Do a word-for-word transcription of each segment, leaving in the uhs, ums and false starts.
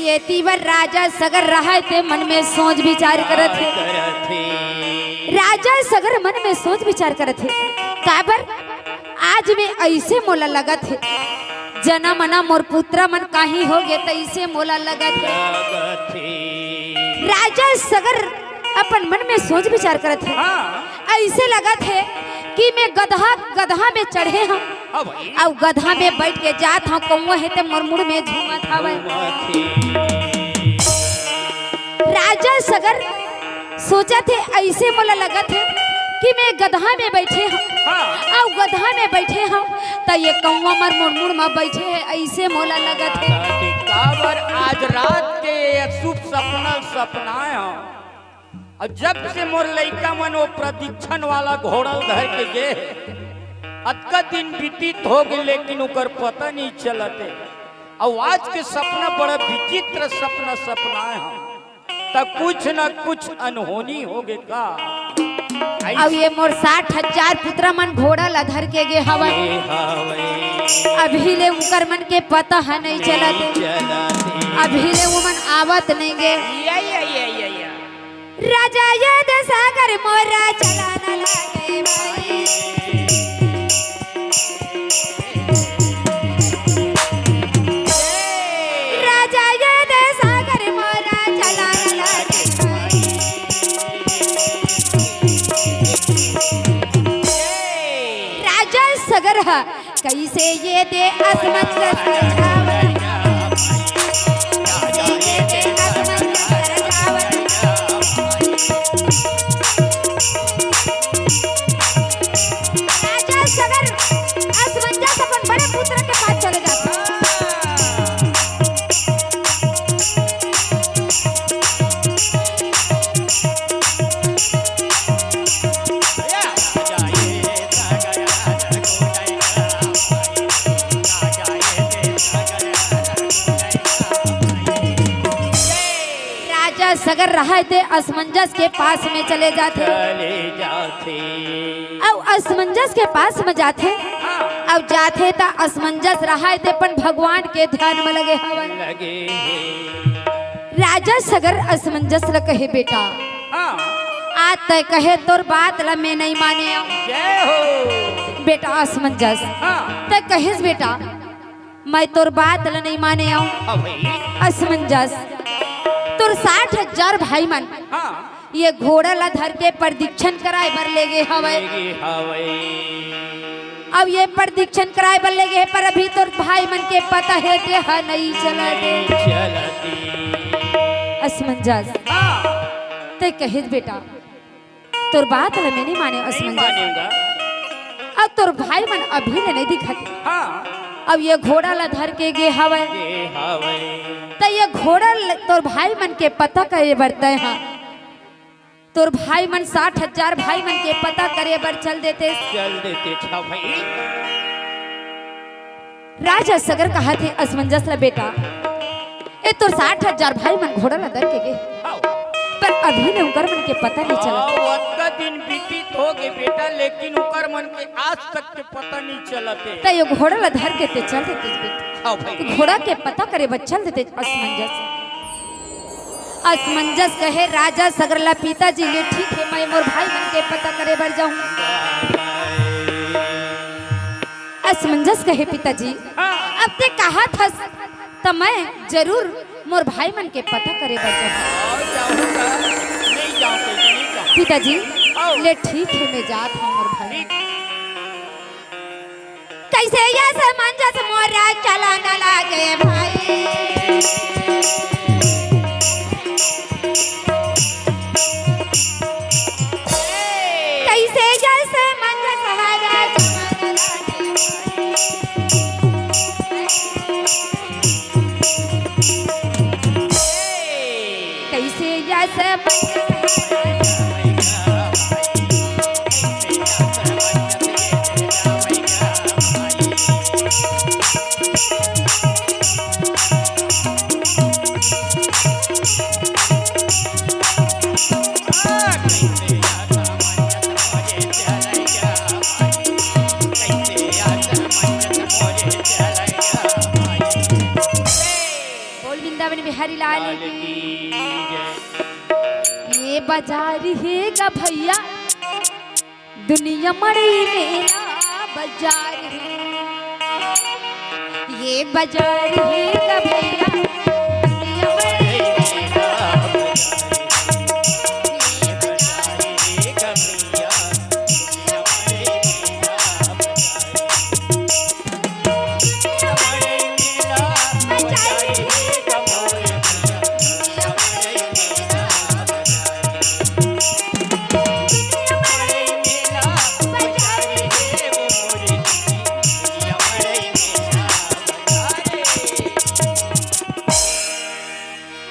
एती बर राजा सगर रहय ते मन में सोच विचार करत हे। करत हे। राजा सगर मन में सोच विचार करत हे, काबर आज में अइसे मोला लगत हे, जना मना मोर पुत्र मन काही हो गे, तइसे मोला लगत हे। लगत हे। राजा सगर अपन मन में सोच विचार करत हे। हाँ। अइसे लगत हे कि मैं गदहा, गदहा में चढ़े हंव। हाँ भाई। अउ गदहा में बइठ के जात हंव, कौआ हे ते मोर मुड़ में झूमत हवय। झूमत हे। राजा सगर सोचत हे, अइसे मोला लगत हे कि मैं गदहा में बइठे हंव। हाँ। अउ गदहा में बइठे हंव, त ये कौआ मन मोर मुड़ म बइठे हे, अइसे मोला लगत हे। काबर आज रात के ये अशुभ सपना सपनाए हंव। अउ जब से मोर लइका मन वो प्रदीक्षण वाला घोड़ा ल धर के गे हे, अतका दिन बीतित हो गे, लेकिन ओकर पता नइ चलत हे। अउ आज के सपना बड़ा विचित्र सपना सपनाए हंव, त कुछ न कुछ अनहोनी हो गे का? अउ ये मोर साठ हजार पुत्र मन घोड़ा ल धर के गे हवय। गे हवय। अभी ले उंकर मन के पता ह नइ चलत हे। चलत हे। अभी ले वो मन आवत नइ गे। या, या, या, या, या। राजा ये दे सागर मोरा चलाना लागे भाई। राजा ये दे सागर मोरा चलाना लागे भाई। राजा सगर ह कइसे ये दे असमंजस करजावत। कइसे ये दे असमंजस करजावत। राजा सगर असमंजस अपन बड़े पुत्र के पास चले जाथे। राजा सगर रहय ते असमंजस के पास में चले जाथे। चले जाथे। अउ असमंजस के पास में जाथे। हाँ। अउ जाथे त असमंजस रहय ते अपन भगवान के ध्यान में लगे हवय। लगे हे। राजा सगर असमंजस ल कहे, बेटा, हाँ। आज तैं कहे तोर बात ल मैं नइ माने हंव। जय हो। बेटा असमंजस, हाँ। तैं कहेस बेटा, मैं तोर बात ल नइ माने हंव। हाँ भाई। असमंजस, तोर साठ हजार भाई मन हाँ। ये घोड़ा ल धर के प्रदीक्षण कराय बर ले गे हवय। ले गे हवय। अब ये प्रदीक्षण कराय बर ले गे हे, पर अभी तोर भाई मन के पता हे ते ह नइ चलत हे। नइ चलत हे। असमंजस। हाँ। तैं कहेस बेटा, तोर बात ल मैं नइ माने हंव, नइ असमंजस। मानेंव गा। अब तोर भाई मन अभी ले नइ दिखत हे। हाँ। अब ये घोड़ा ल धर के गे हवय। गे हवय। त ये घोड़ा ल तोर भाई मन के पता करे बर तैं ह तोर भाई मन, साठ हजार भाई मन के पता करे बर चल देते। चल देते, अच्छा भाई। राजा सगर कहत हे असमंजस ल, बेटा, ए तोर साठ हजार भाई मन घोड़ा ल धर के गे, हाँ। पर अभी ले उंकर मन के पता नइ चलत। हाँ, अतका दिन बीतित हो गे बेटा, लेकिन उंकर मन के आज तक के पता नइ चलत हे। त ये घोड़ा ल धर के तैं चल देते बेटा। हाँ भाई। घोड़ा के पता करे बर चल देते असमंजस। असमंजस कहे राजा सगर ल, पिताजी ले ठीक हे, मैं मोर भाई मन के पता करे बर जाहूं। असमंजस कहे पिताजी, हाँ। अब तैं कहत हस त मैं जरूर मोर भाई मन के पता करे बर जाहूं। आओ, जाओ, जाओ। नहीं जाओ, कहीं नहीं जाओ। पिताजी, आओ। ले ठीक हे, मैं जात हंव मोर भाई। ठीक। कइसे ये असमंजस मोरा चलन लागे भाई। कइसे ये असमंजस हरा चलन लागे भाई। कइसे ये असमंजस हरा बाजार हे गा भैया, दुनिया मड़ई मेला बाजार हे। ये बाजार हे गा भैया, दुनिया मड़ई मेला बाजार हे। ये बाजार हे गा भैया, दुनिया मड़ई मेला बाजार हे।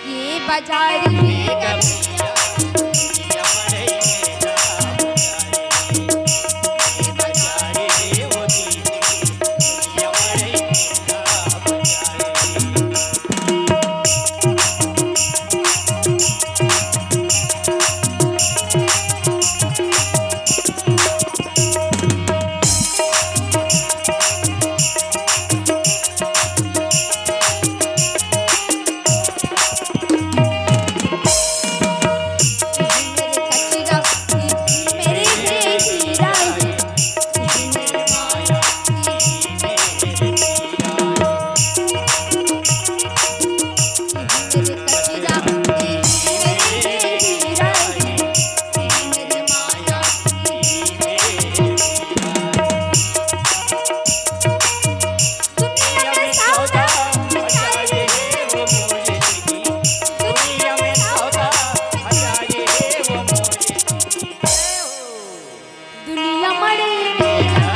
ये बाजार हे गा भैया, दुनिया मड़ई मेला।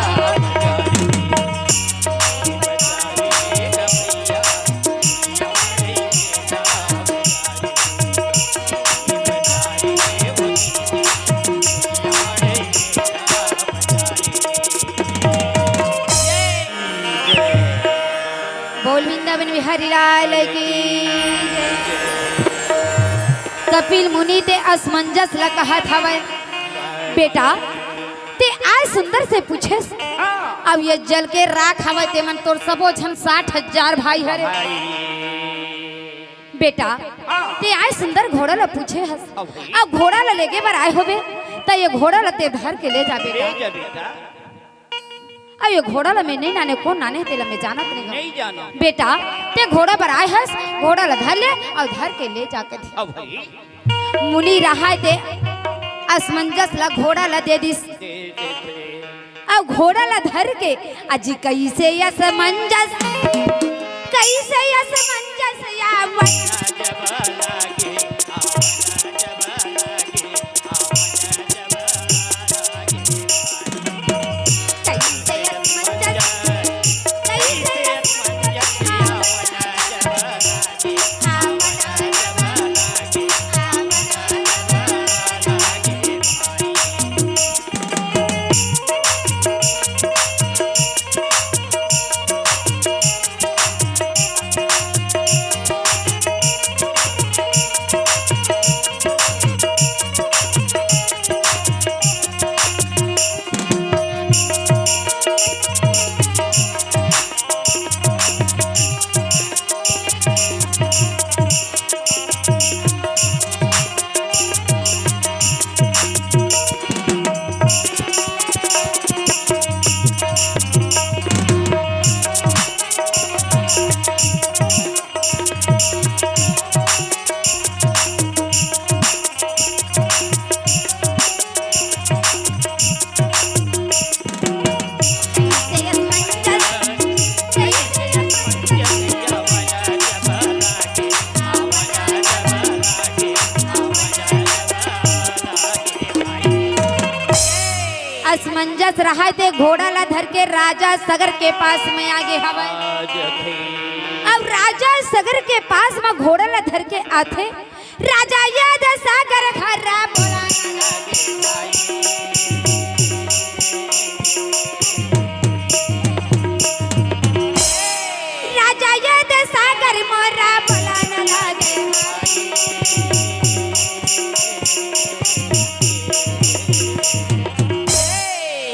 बोल वृंदावन बिहारी लाल की जय। कपिल मुनि ते असमंजस ला कहत हवय, बेटा, ते आय सुंदर से पूछेस, अब ये जल के राख हवय, ते मन तोर सबो झन साठ हजार भाई हरे। बेटा, ते आय सुंदर घोड़ा ला पूछे हस, अब घोड़ा ला लेगे बर आय होबे, त ये घोड़ा ला ते धर के ले जा बेटा। ले जा बेटा। अब ये घोड़ा ला मैं नहीं नाने, कोन नाने हे तेला मैं जानत नहीं हूँ। नहीं जानो। बेटा, ते घोड़ा बर आय हस, घोड़ा ला धर ले अउ धर के ले जाके दे। अब भाई। मुनि रहाय ते असमंजस ला घोड़ा ला दे दिस। दे, दे, दे। अउ घोड़ा ला धर के अजी कइसे असमंजस, कइसे असमंजस या असमंजस रहय ते घोड़ा ला धर के राजा सगर के पास में आगे हवय। अउ राजा सगर के पास में घोड़ा ला धर के आथे। राजा ये दे सागर खरा बोला ना लागे भाई। राजा ये दे सागर मोरा बोला ना लागे भाई।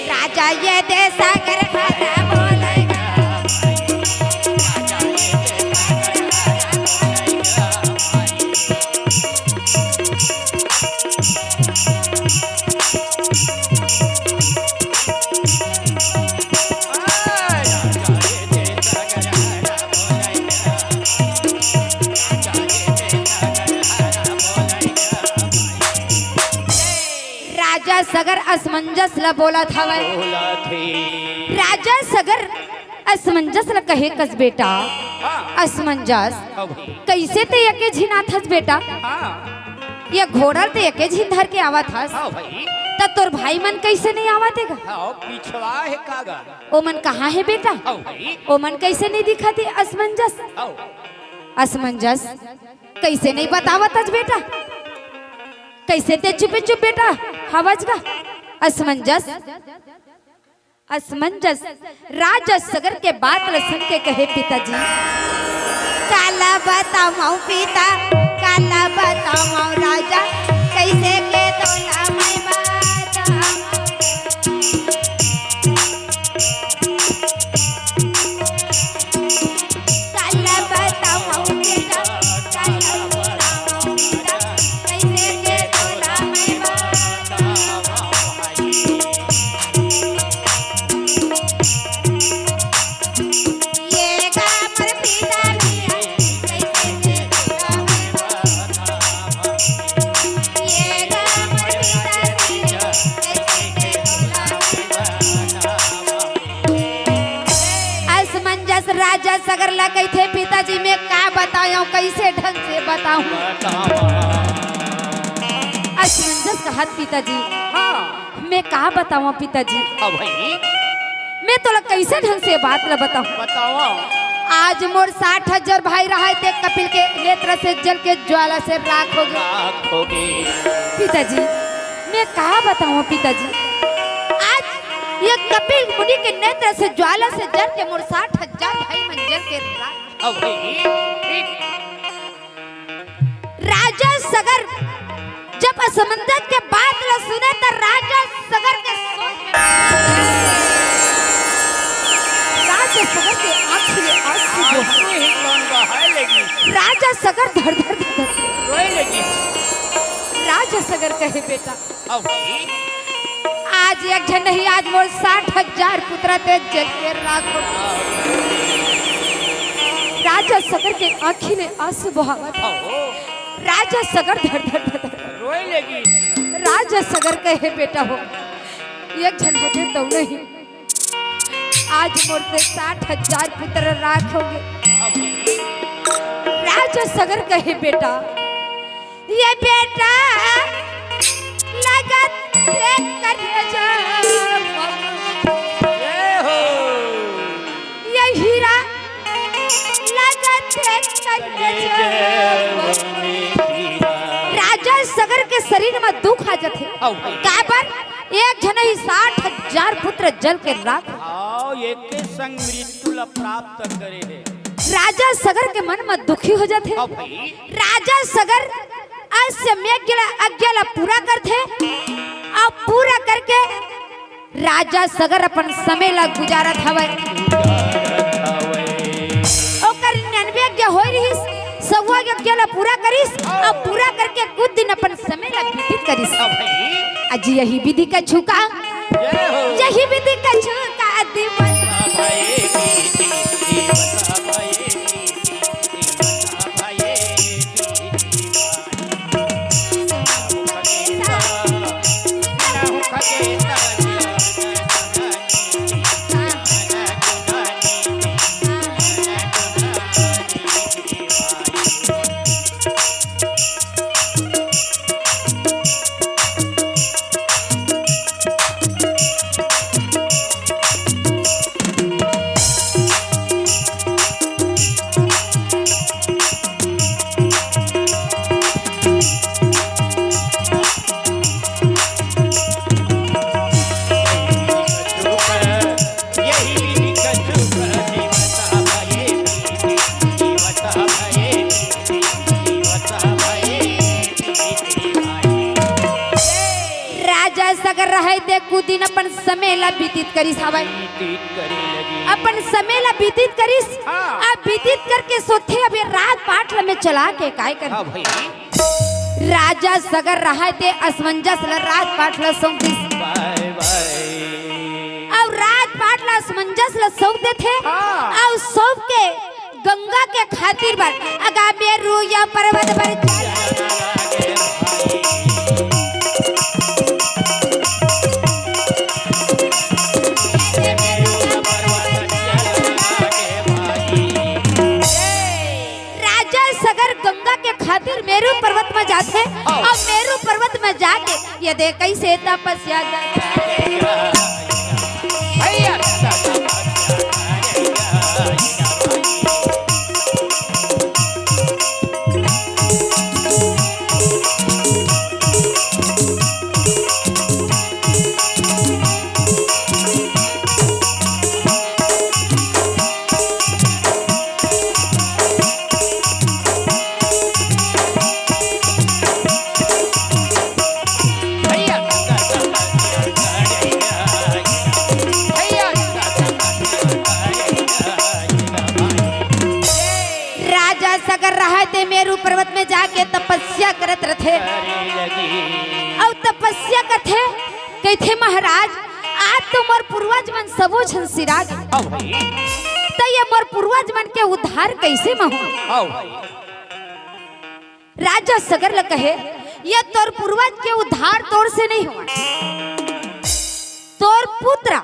राजा ये दे सागर खरा बोला ना भाई। राजा ये दे सागर खरा बोला ना भाई। राजा सगर असमंजस ल बोलत हवय। बोलत हे। राजा सगर असमंजस ल कहे कस बेटा, हाँ। असमंजस, हाँ भाई। कइसे ते एके झिन आथस बेटा? हाँ। ये घोड़ा ल ते एके झिन धर के आवत हस। हाँ भाई। त तोर भाई मन कइसे नइ आवत हे गा? हाँ, पिछवा हे का गा? ओमन कहाँ हे बेटा? हाँ भाई। ओमन कइसे नइ दिखत हे असमंजस? हाँ। असमंजस, कइसे नइ बतावत हस बेटा? कइसे ते चुपे चुप बेटा हवस गा? असमंजस, असमंजस राजा सगर के बात ल सुन के कहे पिताजी, काला बतावंव पिता, काला बतावंव राजा, कइसे के तोला मैं बतावंव। काला बतावंव बेटा, काला बतावंव बेटा, कइसे के तोला मैं बतावंव। ये गा मोर पिता जी हे, कइसे के तोला मैं बतावंव। ये गा मोर पिता जी हे, कइसे के तोला मैं बतावंव। असमंजस राजा सगर ला कहिथे, पिताजी मैं का बतावंव, कइसे ढंग से बतावंव? बतावा। असमंजस कहत पिताजी, हाँ। मैं का बतावंव पिताजी? हाँ भाई। मैं तोला कइसे ढंग से बात ला बतावंव? बतावा। आज मोर साठ हजार भाई रहय ते कपिल के नेत्र से जल के ज्वाला से राख होगे। राख होगे। पिताजी, मैं का बतावंव पिताजी? आज ये कपिल मुनि के नेत्र से ज्वाला से जर के मोर साठ हजार भाई मन जर के राख। अब भाई, राजा सगर जब असमंजस के बात ला सुने त राजा सगर के सोच में, राजा सगर के आँखी ले आंसू बोहे। आंसू ही कौन बहाए लगी? राजा सगर धर धर धर धर रोए लगी। राजा सगर कहे, बेटा, अब भाई। आज एक झन नहीं, आज मोर साठ हजार पुत्र ते जल के राख हो। राजा सगर के आँखी ले आंसू बहावत। अहो। राजा सगर धर धर धर धर। रोए लगी। राजा सगर कहे, बेटा हो, एक झन होते तो नहीं, आज मोर ते साठ हजार पुत्र राख होगे। अब भाई। राजा सगर कहे, बेटा, ये बेटा लगत हे करेजा। ये हो। ये हीरा लगत हे करेजा। राजा सगर के शरीर में दुख आ जाथे। काबर? एक झन ही साठ हजार पुत्र जल के राख। हाँ, एक संग मृत्यु ला प्राप्त करे हे। राजा सगर के मन में दुखी हो जाथे। हाँ भाई। राजा सगर अश्वमेघ ला आज्ञा ला पूरा करथे अउ पूरा करके राजा सगर अपन समय ला गुजारत हवय। ओकर निन्यानवे आज्ञा होय रिहिस, सौवा आज्ञा ला पूरा करिस अउ पूरा करके कुछ दिन अपन समय ला व्यतीत करिस। हाँ भाई। अजी यही विधि का छुका, जय हो। यही विधि का छुका दिवस। राजा सगर रहय ते कुछ दिन अपन समय ला व्यतीत करिस हवय। व्यतीत करे लगी। अपन समय ला व्यतीत करिस। हाँ। अब व्यतीत करके सोचे, अब ये राजपाट ला मैं चला के काय करहूँ? हाँ भाई। राजा सगर रहय ते असमंजस ला राजपाट ला सौंप दिस। बाय बाय। अउ राजपाट ला असमंजस ला सौंप देथे। हाँ। अउ सौंप के गंगा के खातिर बर अगामेरुया पर्वत पर चल। दे कइसे तपस्या कर। राजा सगर रहय ते मेरू पर्वत में जाके तपस्या करत रथे। अउ तपस्या करथे, कहिथे, "महाराज, आज तो मोर पूर्वज मन सबो झन सिरा गे। त ये मोर पूर्वज मन के उद्धार कइसे म हो?" राजा सगर ल कहे, "ये तोर पूर्वज के उद्धार तोर से नहीं होवय, तोर पुत्र,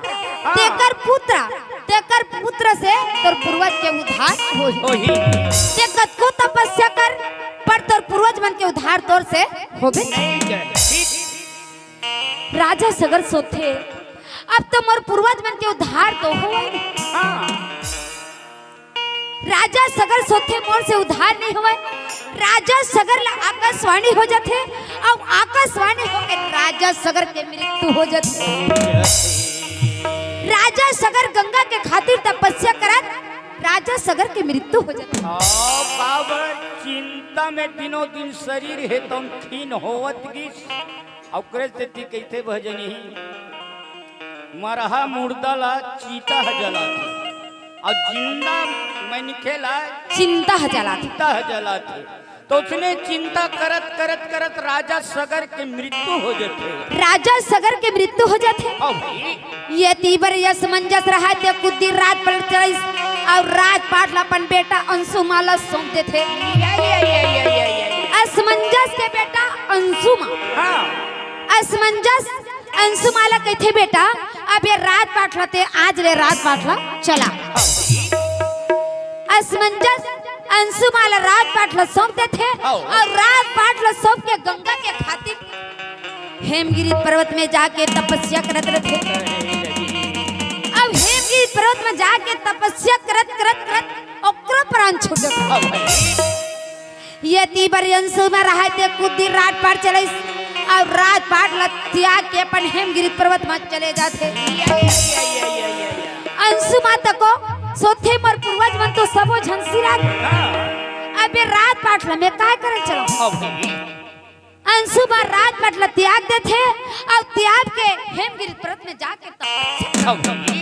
तेकर पुत्र, तेकर पुत्र से तोर पूर्वज के उद्धार होही। ते कतको तपस्या कर, पर तोर पूर्वज मन के उद्धार तोर से होबे नहीं करे।" राजा सगर सोचथे, "अब तो मोर पूर्वज मन के उद्धार तो होवय।" राजा सगर सोचथे, "मोर से उद्धार नहीं होवय।" राजा सगर ला आकाशवाणी हो जाथे, अउ आकाशवाणी होके राजा सगर के मृत्यु हो जाथे। राजा सगर गंगा के खातिर तपस्या करत राजा सगर के मृत्यु हो जाथे। काबर चिंता में दिनों दिन शरीर हे तउन खीन होवत गिस। अउ ओकरे सेती कहिथे भजनी, मरहा मुर्दा ला चीता ह जलाथे, अउ जिंदा मनखे ला चिंता ह जलाथे। चिंता ह जलाथे। तो उसने चिंता करत, करत, करत राजा सगर के मृत्यु हो जाथे। राजा सगर के मृत्यु हो जाथे। अउ ये तीबर असमंजस रहय ते कुछ दिन राजपाट चलाइस अउ राजपाट ला अपन बेटा अंशुमा ला सौंप देथे। असमंजस के बेटा अंशुमा। हाँ। असमंजस अंशुमा ला कहिथे, "बेटा, अब ये राजपाट ला ते आज ले राजपाट ला चला।" असमंजस अंशुमा ला राजपाट ला सौंप देथे। हाँ। अउ राजपाट ला सौंप के गंगा के खातिर हेमगिरी पर्वत में जाके तपस्या करत रथे। अब हेमगिरी पर्वत में जाके तपस्या करत, करत, करत ओकरो प्राण छूट जाथे। ये तीबर अंशुमा रहय ते कुछ दिन राजपाट चलाइस अउ राजपाट ला त्याग के अपन हेमगिरी पर्वत में चले जाथे। अंशुमा तको सोचथे, "मोर पूर्वज मन तो सबो झन सिरा गे। अब ये राजपाट ला मैं काय करन चलाहूं?" अंशुमा राजपाट ला त्याग देथे अउ त्याग के हेमगिरी पर्वत में जाके तपस्या करथे।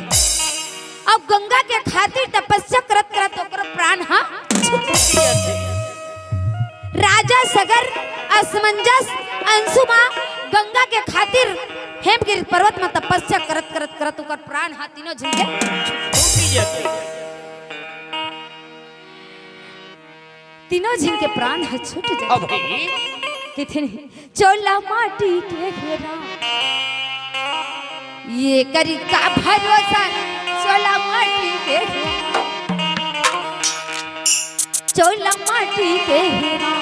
अउ गंगा के खातिर तपस्या करत करत ओकर प्राण ह छूट जाथे। राजा सगर, असमंजस, अंशुमा गंगा के खातिर हेमगिरी पर्वत में तपस्या करत करत करत ओकर प्राण ह तीनों झन के छूट जाथे। तीनों झन के प्राण ह छूट जाथे। अब कहिथे नहीं, "चोला माटी के हेरा, ये करी का भरोसा, चोला माटी के हेरा, चोला माटी के हेरा।"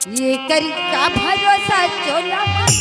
ये करी का भरोसा चोला माटी।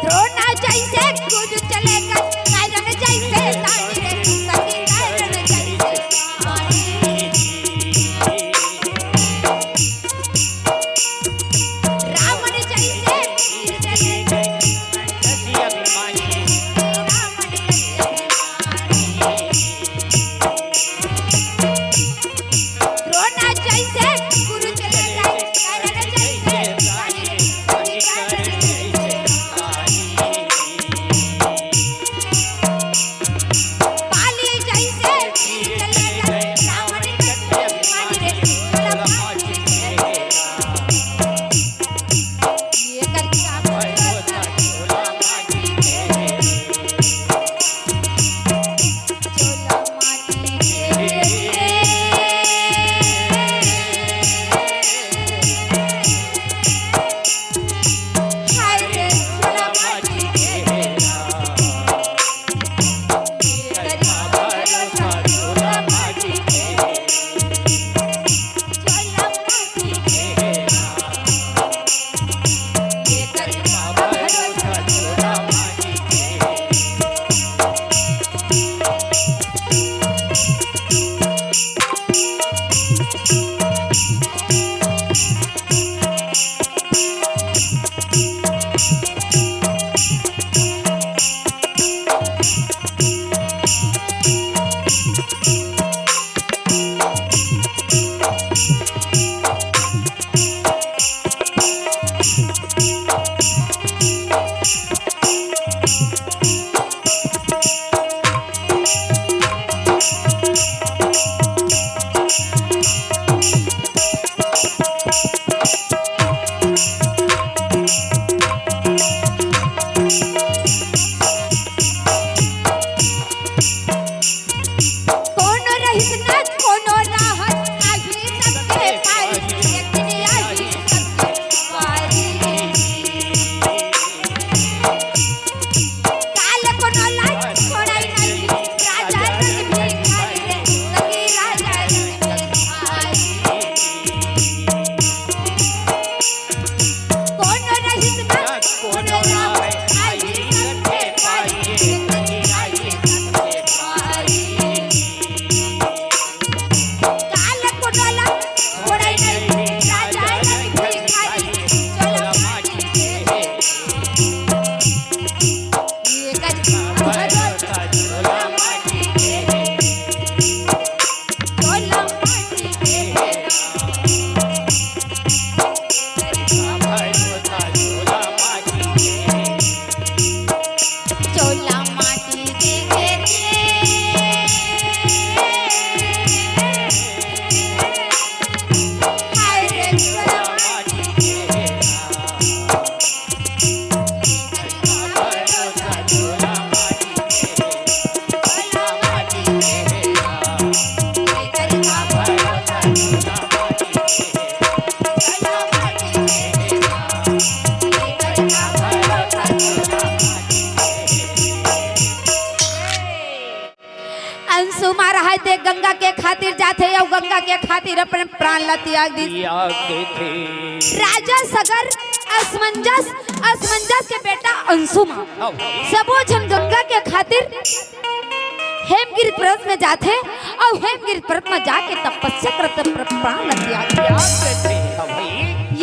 द्रोण जैसे गुरु चले गए, कर्ण जैसे दानी रे, सती कर्ण जैसे दानी। रावण जैसे वीर चले गए, रावण जैसे वीर। द्रोण जैसे गुरु चले गए, कर्ण जैसे दानी रे, सती कर्ण जैसे दानी। पाली जैसे वीर चले गए, रावण जैसे दानी रे, छोला माटी के। ये करके आप छोला माटी के। कोनो रहिस ना कोनो राहत, आही सबके पारी, एक दिन आही सबके पारी। काल कोनो लाज छोड़ाई नहीं, राजा रंग भिखारी रे, सखी राजा रंग भिखारी। कोनो रहिस ना कोनो राहत, आही सबके पारी, एक दिन आही सबके पारी। काल कोनो ला छोड़ै नहीं, राजा रंग भिखारी, चोला माटी के। ये गजरा भरोसा चोला माटी के। चोला माटी के। चोला माटी के। हाय रे चोला माटी के। अंशु माँ रहय ते गंगा के खातिर जाथे अउ गंगा के खातिर अपन प्राण ला त्याग दिस। त्याग देथे। राजा सगर असमंजस, असमंजस के बेटा अंशु माँ। हाँ। सबो झन गंगा के खातिर हेमगिरी पर्वत में जाथे अउ हेमगिरी पर्वत में जाके तपस्या करत अपन प्राण ला त्याग दिस। त्याग देथे। हाँ भाई।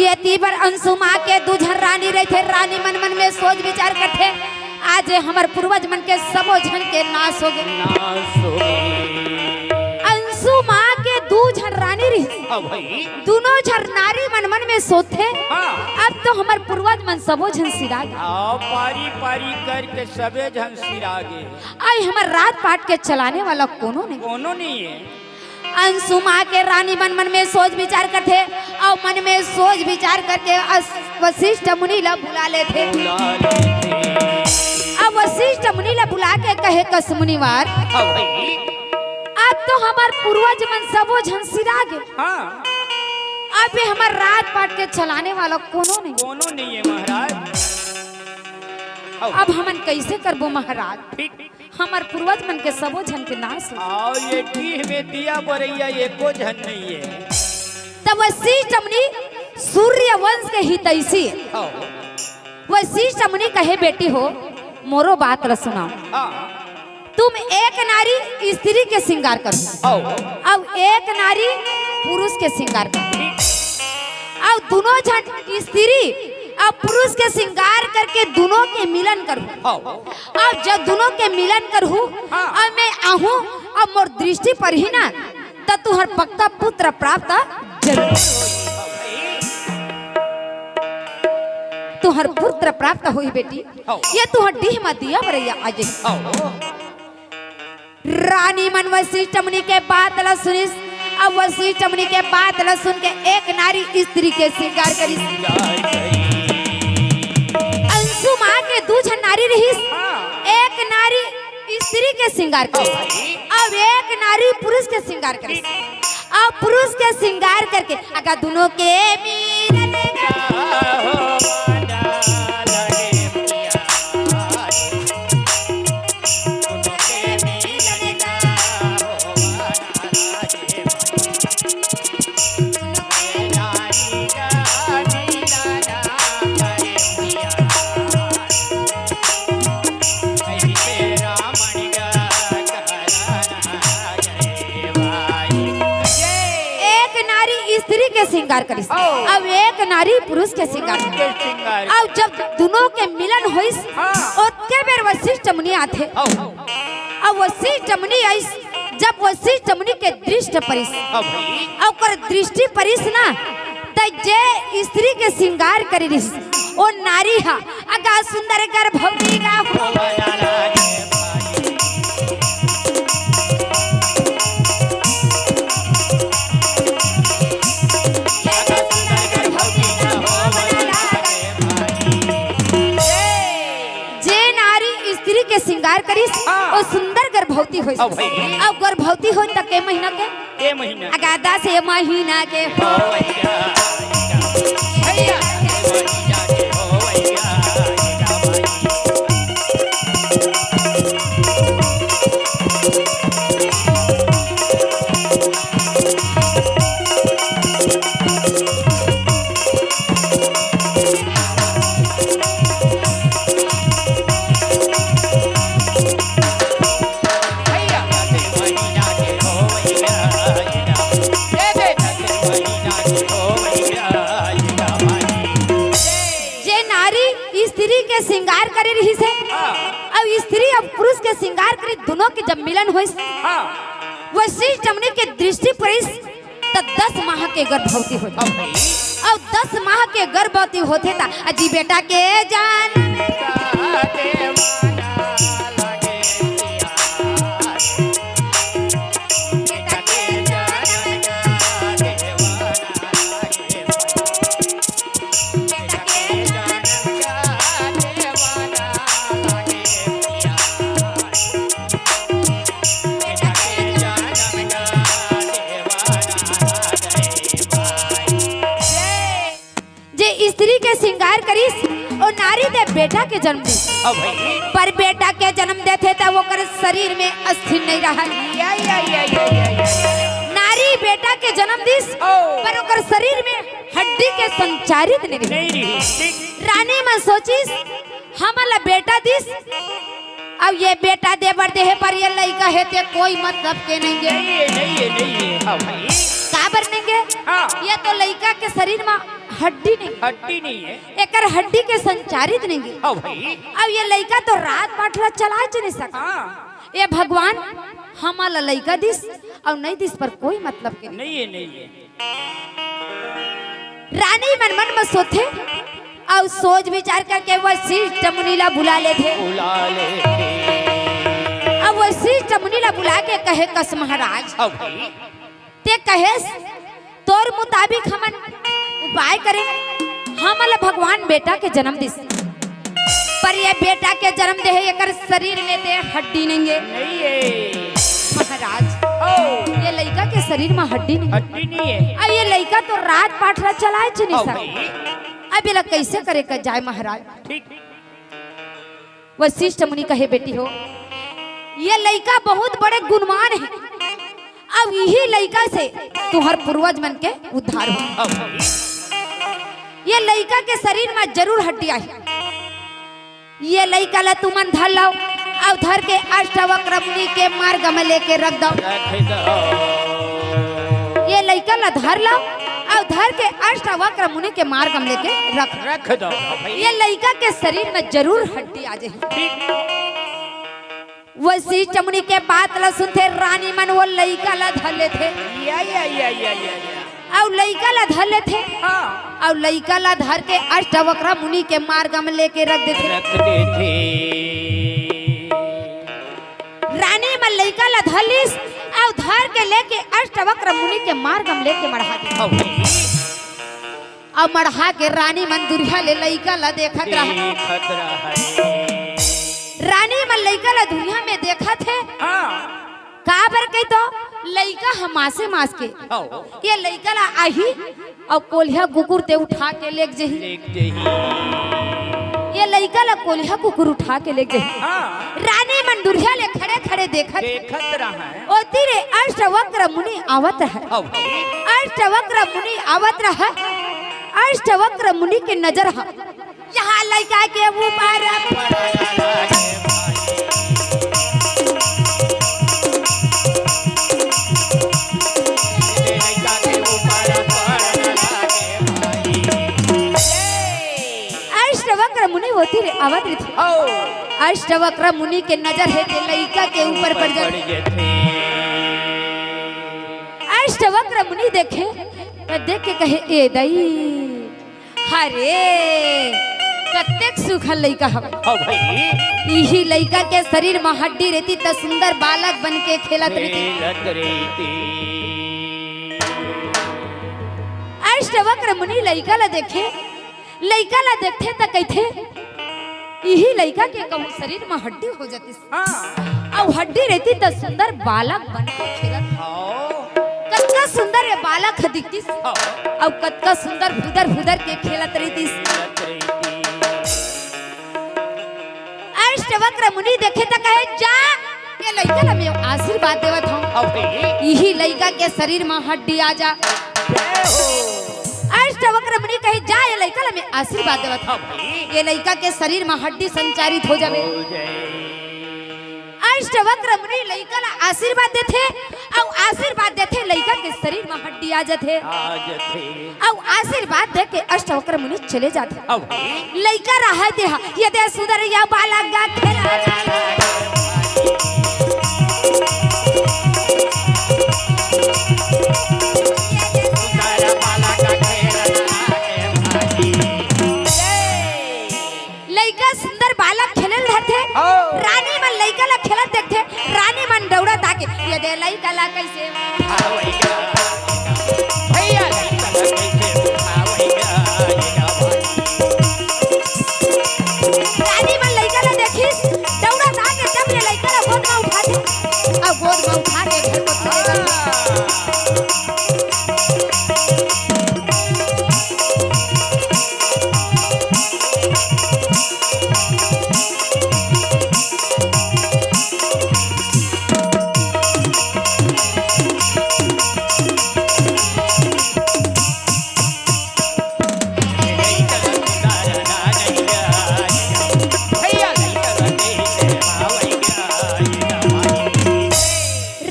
ये तीबर अंशु माँ के दू झन रानी रहिथे, रानी मन मन में सोच विचार करथे। आज हमर पूर्वज मन के सबो झन के नाश हो गे। नाश हो गे। अंशु माँ के दू झन रानी रहिस। हाँ भाई। दूनों झन नारी मन मन में सोचथे। हाँ। अब तो हमर पूर्वज मन सबो झन सिरा गे। हाँ, पारी पारी करके सबे झन सिरा गे। अई हमर राज पाट के चलाने वाला कोनो नहीं। कोनो नहीं है। अंसुमा के रानी मन मन में सोच विचार करथे अउ मन में सोच विचार करके अस-, वशिष्ठ मुनि ला बुला लेथे। बुला लेथे। अब वशिष्ठ मुनि ला बुला के कहे, कस मुनिवर, हाँ भाई। अब तो हमर पूर्वज मन सबो झन सिरा गे। हाँ। अब ये हमर राजपाट के चलाने वाला कोनो नहीं। कोनो नहीं है महाराज। अब हमन कैसे करबो महाराज? ठीक। हमर पूर्वज मन के सबो झन के नाश हो। अउ ये डीह में दिया बरइया एको झन नइ हे। तब वशिष्ठ मुनि सूर्यवंश के हितैषी हे। हाँ। वशिष्ठ मुनि कहे, बेटी हो, मोरो बात ल सुनाव। हाँ। तुम एक नारी स्त्री के श्रृंगार करो। हाँ। अउ एक नारी पुरुष के श्रृंगार करो। अउ दुनों झन स्त्री अउ पुरुष के श्रृंगार करके दुनों के मिलन करो। हाँ। अउ जब दुनों के मिलन करहूँ, हाँ। अउ मैं आहूँ, अउ मोर दृष्टि परही ना, त तुहर पक्का पुत्र प्राप्त जरूर। तुहर पुत्र प्राप्त होही बेटी। हाँ। ये तुहर डीह म दिया बरइया आ जाही। हाँ। रानी मन वशिष्ठ मुनि के बात ल सुनिस। अब वशिष्ठ मुनि के बात ल सुन के एक नारी स्त्री के श्रृंगार करिस। अंसुमा के दू झन नारी रहिस। हाँ। एक नारी स्त्री के श्रृंगार करिस, हाँ। अब एक नारी पुरुष के श्रृंगार करिस। अब पुरुष के श्रृंगार करके अगर दुनों के मिलन एक नारी स्त्री के श्रृंगार करिस, ओ। अब एक नारी पुरुष के श्रृंगार पुरुष के श्रृंगार। अब जब दुनों के मिलन होइस, हाँ। ओतके बेर वशिष्ठ मुनि आथे। ओ। अब वशिष्ठ मुनि आइस, जब वशिष्ठ मुनि के दृष्टि परिस, हाँ भाई। अउ ओकर दृष्टि परिस ना, त जे स्त्री के श्रृंगार करे रिहिस, ओ नारी हा अगा सुंदर गर्भवती गा हो। जे नारी स्त्री के श्रृंगार करिस, हाँ। ओ सुंदर गर्भवती होइस। अब भाई। अब गर्भवती होइस त के महीना के? के महीना? अगा दस महीना के। हो भैया, भैया, के महीना के, हो भैया, भैया भाई। जे नारी स्त्री के श्रृंगार करे रहिस हे, हाँ। अब स्त्री अब पुरुष के श्रृंगार करे, दुनों के जब मिलन होइस, हाँ। वशिष्ठ मुनि के दृष्टि परिस, त दस माह के गर्भवती होथे। अब भाई। अउ दस माह के गर्भवती होथे त अजी बेटा के जान। जे स्त्री के श्रृंगार करिस, ओ नारी दे बेटा के जन्म दिस। अब भाई। पर बेटा के जन्म देथे त ओकर शरीर में अस्थि नहीं रहय। या, या, या। नारी बेटा के जन्म दिस, ओ। पर ओकर शरीर में हड्डी के संचारित नहीं रहिस। नहीं रहिस, ठीक। रानी मन सोचिस, हमन ला बेटा दिस, अब ये बेटा दे बर देहे पर ये लइका हे ते कोई मतलब के नहीं हे। नहीं हे, नहीं हे, नहीं हे। हाँ भाई। काबर नहीं हे? हाँ। ये तो लइका के शरीर में हड्डी नहीं हे। हड्डी नहीं हे। एकर हड्डी के संचारित नहीं हे। हाँ भाई। अब ये लइका तो राजपाट ला चलाए च नहीं सकय। हाँ। ये भगवान हमन ला लइका दिस अउ नहीं दिस पर कोई मतलब के नहीं। नहीं हे, नहीं हे। रानी मन मन म सोथे अउ सोच विचार करके वशिष्ठ मुनि ला बुला लेथे। बुला लेथे। अब वशिष्ठ मुनि ला बुला के कहे, कस महाराज, अब भाई। ते कहेस, तोर मुताबिक हमन उपाय करेन, हमन ल भगवान बेटा के जन्म दिस, पर ये बेटा के जन्म दे हे, एकर शरीर में ते हड्डी नइ हे। नहीं है। महाराज, ओ। ये लइका के शरीर में हड्डी नइ हे। हड्डी नहीं है। अब ये लइका तो राजपाट ला चलाए च नइ ओ सकय। भाई। अब एला कइसे करे कर जाए महाराज? ठीक। वशिष्ठ मुनि कहे, बेटी हो, ये लइका बहुत बड़े गुणवान हे। अब इही लइका से तुहर पूर्वज मन के उद्धार हो। अब ये लइका के शरीर में जरूर हड्डी आही। ये लइका ला तुमन धर लव, अउ धर के अष्टवक्र मुनि के मार्ग में लेके रख दव। रख दव। ये लइका ला धर लव, अउ धर के अष्टवक्र मुनि के मार्ग में लेके रख। रख दव, हाँ भाई। ये लइका के शरीर में जरूर हड्डी आ जाही। ठीक। वशिष्ठ मुनि के बात ला सुनथे, रानी मन वो लइका ला धर लेथे। या, या, या, या, या, या। अउ लइका ला धर लेथे। हाँ। अउ लइका ला धर के अष्टवक्र मुनि के मार्ग में लेके रख देथे। रख देथे। रानी मन लइका ला धर लिस, अउ धर के लेके अष्टवक्र मुनि के मार्ग में लेके मढ़ा देथे। हाँ भाई। अउ मढ़ा के रानी मन दुरिहा ले लइका ला देखत रहा। देखत रहा। रानी मन लइका ला दुरिहा में देखत हे। हाँ। काबर कही तो लइका ह मासे मास के। हाँ। ये लइका ला आही अउ कोलिहा कुकुर ते उठा के लेग जही। लेग जही। ये लइका ला कोलिहा कुकुर उठा के लेग जही। हाँ। रानी मन दुरिहा ले खड़े खड़े देखत। देखत रहा। ओती रे अष्टवक्र मुनि आवत रहय। हाँ भाई। अष्टवक्र मुनि आवत रहय। अष्टवक्र मुनि के नजर ह यहाँ लइका के ऊपर। अष्टवक्र मुनि ओती रे आवत रहिथे। हाँ। अष्टवक्र मुनि के नजर हे ते लइका के ऊपर पड़ जाथे। पड़ जाथे। अष्टवक्र मुनि देखे, त देख के कहे, ए दई, हरे, कतेक सुघर लइका हवे। हाँ भाई। इही लइका के शरीर म हड्डी रहितिस त सुंदर बालक बन के खेलत रहितिस। खेलत रहितिस। अष्टवक्र मुनि लइका ला देखे, लइका ला देखथे त कहिथे, इही लइका के कहूँ शरीर म हड्डी हो जातिस। हाँ। अउ हड्डी रहितिस त सुंदर बालक बन के खेलत। हाँ। कतका सुंदर ये बालक ह दिखतिस। हाँ। अउ कतका सुंदर फुदर फुदर के खेलत रहितिस। खेलत रहितिस। अष्टवक्र मुनि देखे त कहे, जा, ये लइका ला मैं आशीर्वाद देवत हँव। अबे। इही लइका के शरीर म हड्डी आ जा। जय हो। अष्टवक्र मुनि कहे, जा, ये लइका ला मैं आशीर्वाद देवत हँव। अबे। ये लइका के शरीर म हड्डी संचारित हो जावे। हो जाए। अष्टवक्र मुनि लइका ला आशीर्वाद देथे, अउ आशीर्वाद देथे, लइका के शरीर म हड्डी आ जाथे। आ जाथे। अउ आशीर्वाद दे के अष्टवक्र मुनि चले जाथे। अउ लइका रहय तेहा, ये दे सुंदर या बालक गा खेला। लइका सुंदर बालक खेले ल धरथे। हाँ। रानी मन लइका ला खेलत देखथे, रानी मन दउड़त आके, ये दे लइका ला कइसे उठावइया। भैया लइका ला कइसे उठावइया, ये गावत। रानी मन लइका ला देखिस, दउड़त आके जब ये लइका ला गोद म उठाथे, अउ गोद म उठा के घर कोती ले जाथे।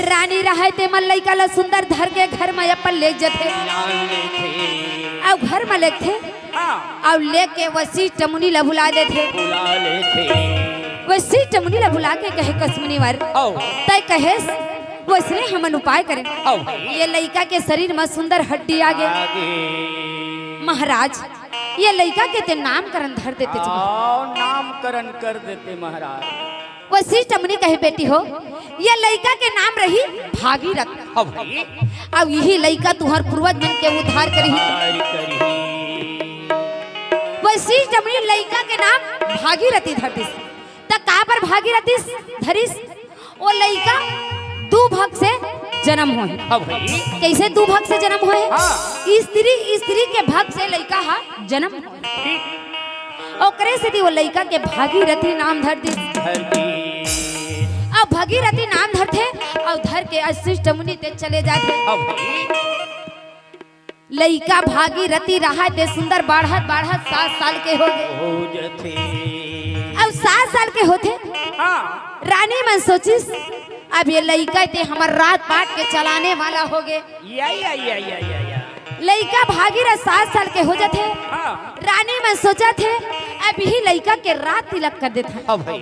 रानी रहय ते मन लइका ल सुंदर धर के घर म अपन लेग जथे। अउ घर म लेगथे। हाँ। अउ लेके वशिष्ठ मुनि ल बुला लेथे। बुला लेथे। वशिष्ठ मुनि ल बुला के कहे, कस मुनिवर, अउ। तय कहेस, वइसने हमन उपाय करेन। अउ। ये लइका के शरीर म सुंदर हड्डी आगे। आगे। महाराज, ये लइका के ते नामकरण धर देते जी। अउ, नामकरण कर देते महाराज। वशिष्ठ मुनि कहे, बेटी हो, ये लइका के नाम रही भागीरथ। हाँ भाई। अब यही लइका तुहर पूर्वज मन के उद्धार करही। उद्धार करही। वशिष्ठ मुनि लइका के नाम भागीरथी धर दिस। त काबर भागीरथी धरिस? वो लइका दू भग से जन्म होए। हाँ भाई। कैसे दू भग से जन्म होए? हाँ। स्त्री, स्त्री के भग से लइका हा जन्म होए। ठीक। ओकरे सेती वो लइका के भागीरथी नाम धर दिस। धर दिस। अब भागीरथी नाम धरथे, अउ धर के वशिष्ठ मुनि ते चले जाथे। हाँ भाई। लइका भागीरथी रहय ते सुंदर बाढ़त बाढ़त सात साल के हो गे। हो जथे। अब सात साल के होथे। हाँ। रानी मन सोचिस, अब ये लइका ते हमर राज पाट के चलाने वाला हो गे। या, या, या, या, या, या। लइका भागीरथ सात साल के हो जथे। हाँ। रानी मन सोचथे, अब यही लइका के राज तिलक कर देथे। हाँ भाई।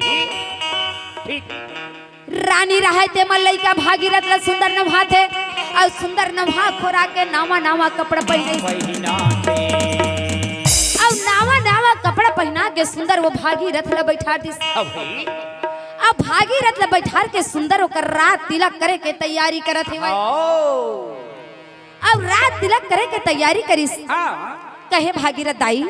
ठीक। रानी रहय ते मन लइका भागीरथ ला सुंदर नहाथे, अउ सुंदर नहा खोरा के नावा नावा कपड़ा पहिने। पहिनाथे। अउ नावा नावा कपड़ा पहिना के सुंदर वो भागीरथ ला बैठा दिस। हाँ भाई। अब भागीरथ ला बैठार के सुंदर ओकर राज तिलक करे के तैयारी करत हे। आओ। अब राज तिलक करे के तैयारी करिस। हाँ। कहे भागीरथ दाई,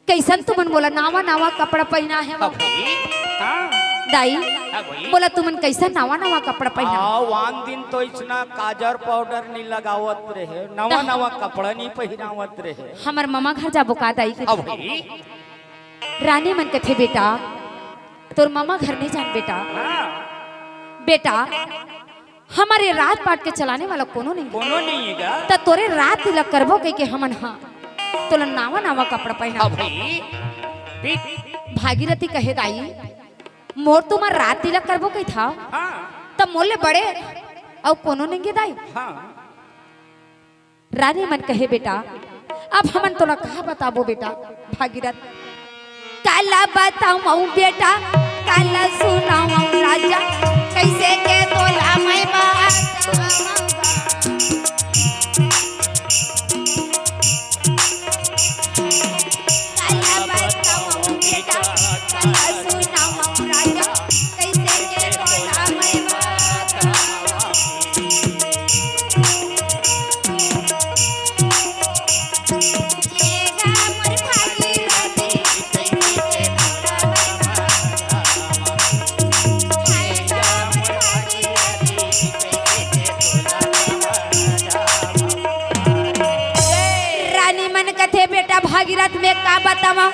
कइसन तुमन मोला नावा नावा कपड़ा पहिनाहे हव? अभी? हाँ। दाई, हाँ भाई। मोला तुमन कइसन नावा नावा कपड़ा पहिना? हाँ, वान दिन तो इसना काजर पाउडर नी लगावत रहे, नवा नवा कपड़ा नी पहिनावत रहे। हमर ममा घर जाबो का दाई के? अभी? रानी मन कथे, बेटा, तोर ममा घर नी जान बेटा। हाँ। बेटा, हमर ये राज पाट के चलाने वाला कोनो नहीं। कोनो नहीं हे गा। त तोरे राज तिलक करबो कहिके हमन हा तोला नावा नावा कपड़ा पहिना। अभी? ठीक। भागीरथी कहे, दाई, मोर तुमन राज तिलक करबो कहिथव? हाँ। त मोर ले बड़े अउ कोनो नहीं हे दाई। हाँ। रानी मन कहे, बेटा, अब हमन तोला कहा बताबो बेटा, भागीरथ। काला बतावं बेटा, काला सुनावं राजा, कइसे के तोला मैं बात। काला बतावं बेटा, काला सुनावं राजा, कइसे के तोला मैं बात। रानी मन कथे, बेटा भागीरथ, मैं का बतावं,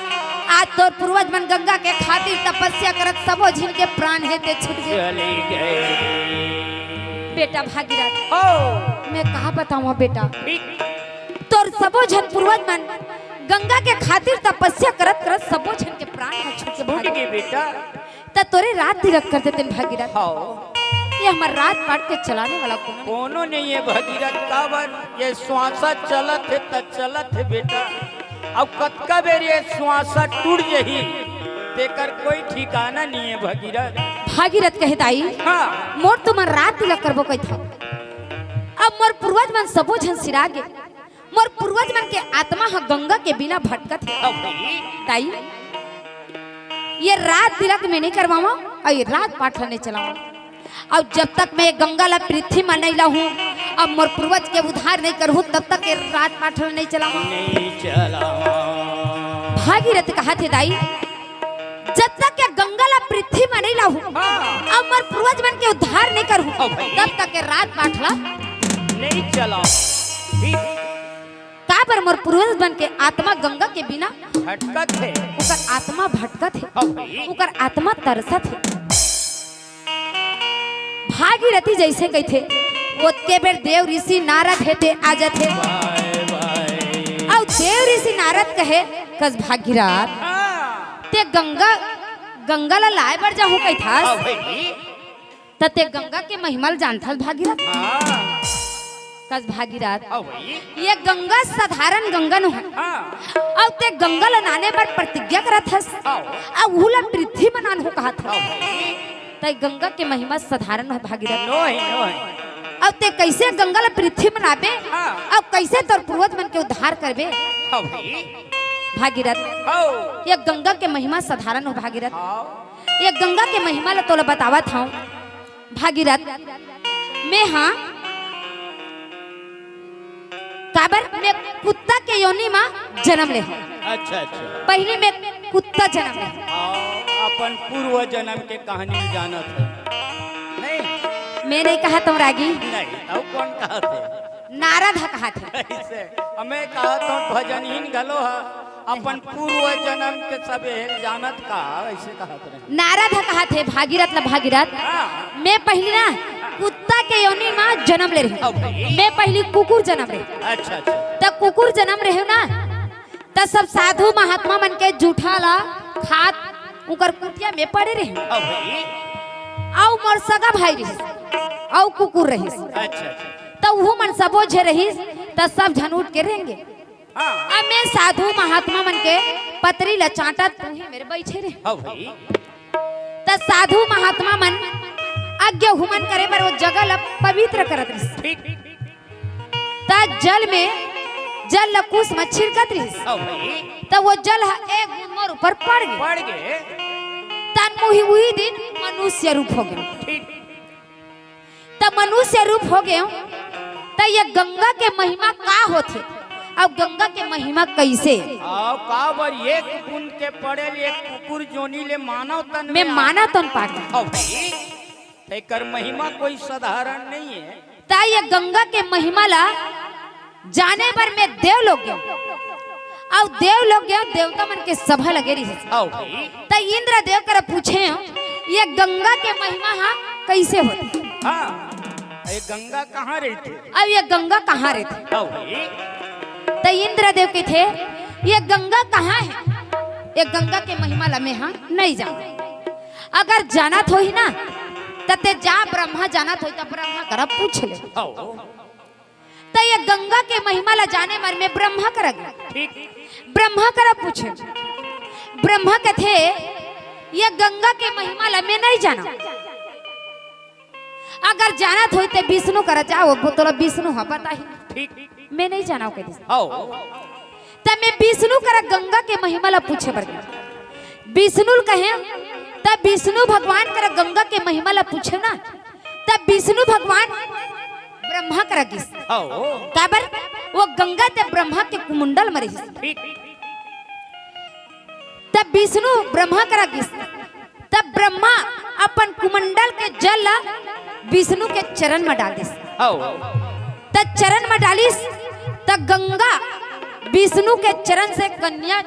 आज तोर पूर्वज मन गंगा के खातिर तपस्या करत सबो झिन के प्राण हे ते छूट गे। चली गई। बेटा भागीरथ, ओ। मैं का बतावं बेटा, ठीक। तोर सबो झन पूर्वज मन गंगा के खातिर तपस्या करत करत सबो झन के प्राण ह छूट गे छूट भागीरथ। गे बेटा। त तोरे राज तिलक कर देतेन भागीरथ। हाँ। ये हमर राज पाट के चलाने वाला कोनो नहीं। कोनो नहीं हे भागीरथ, काबर ये श्वासा चलत हे त चलत हे बेटा। अब कतका बेर ये श्वासा टूट जही, तेकर कोई ठिकाना नहीं हे भागीरथ। भागीरथ कहे, दाई, हाँ। मोर तुमन राज तिलक करबो कहिथव। अब मोर पूर्वज मन सबो झन सिरा गे। मोर पूर्वज मन के आत्मा ह गंगा के बिना भटकत हे। अभी? दाई, ये राज तिलक मैं नहीं करवावं अउ ये राज पाट ल नहीं चलावं। अउ जब तक मैं गंगा ला पृथ्वी म नहीं लाहूं, अब मोर पूर्वज के उद्धार नहीं करहूं, तब तक ये राज पाट ल नहीं चलावं। नहीं चलावं। भागीरथ कहथे, दाई, जब तक ये गंगा ला पृथ्वी म नहीं लाहूं, हाँ। अब मोर पूर्वज मन के उद्धार नहीं करहूं, हाँ भाई। तब तक ये राज पाट ला नहीं चलावं। ठीक। काबर मोर पूर्वज मन के आत्मा गंगा के बिना भटकत हे। ओकर आत्मा भटकत हे। हाँ भाई। ओकर आत्मा तरसत हे। भागीरथी जइसे कहिथे, ओतके बेर देव ऋषि नारद हे ते आ जाथे। बाय, बाय। अउ देव ऋषि नारद कहे, कस भागीरथ, हाँ। ते गंगा, गंगा ला लाय बर जाहूं कहिथस। हाँ भाई। त ते गंगा के महिमा ल जानथस भागीरथ? हाँ। कस भागीरथ? हाँ भाई। ये गंगा साधारण गंगा नोहे। हाँ। अउ ते गंगा ल लाने बर प्रतिज्ञा करत हस। हाँ। अउ उहू ल पृथ्वी म लानहूं कहत हस। हाँ भाई। त गंगा के महिमा साधारण नोहे भागीरथ। नोहे, नोहे। अउ ते कइसे गंगा ल पृथ्वी म लाबे? हाँ। अउ कइसे तोर पूर्वज मन के उद्धार करबे? हाँ भाई। भागीरथ, हव। ये गंगा के महिमा साधारण हो भागीरथ। हव। ये गंगा के महिमा ल तोला बतावत हंव भागीरथ। मैं हा काबर मैं कुत्ता के योनि मा जन्म ले हंव। अच्छा, अच्छा। पहिली मैं कुत्ता जन्म ले हंव। अउ अपन पूर्व जन्म के कहानी जानत हे। नहीं? मैं नहीं कहत हंव रागी। नहीं, अउ कोन कहत हे? नारद ह कहत हे। अइसे, अउ मैं कहत हंव भजनहीन घलो ह, अपन पूर्व जन्म के सबे जानत का, अइसे कहत रहे। नारद ह कहत हे भागीरथ ला, भागीरथ, हाँ। मैं पहिली ना कुत्ता के योनि मा जन्म ले रहेंव। अब भाई। मैं पहिली कुकुर जन्म ले रहेंव। अच्छा, अच्छा। त कुकुर जन्म रहेंव ना, त सब साधु महात्मा मन के जूठा ला खात उंकर कुटिया में पड़े रहेंव। अब भाई। अउ मोर सगा भाई रहिस, अउ कुकुर रहिस। अच्छा, अच्छा। त उहू मन सबो झे रहिस, त सब झन उठ के रेंगे। हाँ। अब मैं साधु महात्मा मन के पतरी ला चांटत उही मेर बइठे रहेंव। हव भाई। त साधु महात्मा मन आज्ञा हुमन करे बर ओ जगह ला पवित्र करत रहिस। ठीक। त जल में, जल ला कुस म छिड़कत रहिस। हव भाई। त ओ जल ह एक बूंद मोर ऊपर पड़ गे। पड़ गे। तन मुही उही दिन मनुष्य रूप हो गेंव। ठीक। त मनुष्य रूप हो गेंव, त ये गंगा के महिमा का होथे अउ गंगा के महिमा कइसे? अउ काबर एक बूंद के पड़े ले एक कुकुर जोनी ले मानव तन में में आ- मानव तन पागे। हव भाई, तेकर महिमा कोई साधारण नहीं है। त ये गंगा के महिमा ला जाने बर मैं देवलोक गेंव। अउ देवलोक गेंव, देवता मन के सभा लगे रहिस। हव भाई। त इंद्रदेव करा पूछेंव, ये गंगा के महिमा ह कइसे होथे? हाँ, ये गंगा कहाँ रहिथे? अउ ये गंगा कहाँ रहिथे? हव भाई। त इंद्रदेव कहिथे, ये गंगा कहाँ हे? ये गंगा के महिमा ला मैं ह नहीं जानंव। अगर जानत होही ना, त तें जा, ब्रह्मा जानत होही, त ब्रह्मा करा पूछ ले। हव। त ये गंगा के महिमा ला जाने बर मैं ब्रह्मा करा गेंव। ठीक। ब्रह्मा करा पूछेंव। ब्रह्मा कथे, ये गंगा के महिमा ला मैं नहीं जानंव। अगर जानत होही त विष्णु करा जा, ओ तोला विष्णु ह बताही। ठीक। मैं नहीं जानंव कहिस। हव। त मैं विष्णु करा गंगा के महिमा ला पूछे बर गेंव। विष्णु ल कहेंव, त विष्णु भगवान करा गंगा के महिमा ला पूछेंव ना, त विष्णु भगवान ब्रह्मा करा गिस। हव। काबर? ओ गंगा ते ब्रह्मा के कुमंडल म रहिस। ठीक। त विष्णु ब्रह्मा करा गिस। त ब्रह्मा अपन कुमंडल के जल ला विष्णु के चरण म डाल दिस। हव। त चरण म डालिस, त गंगा विष्णु के चरण से कन्या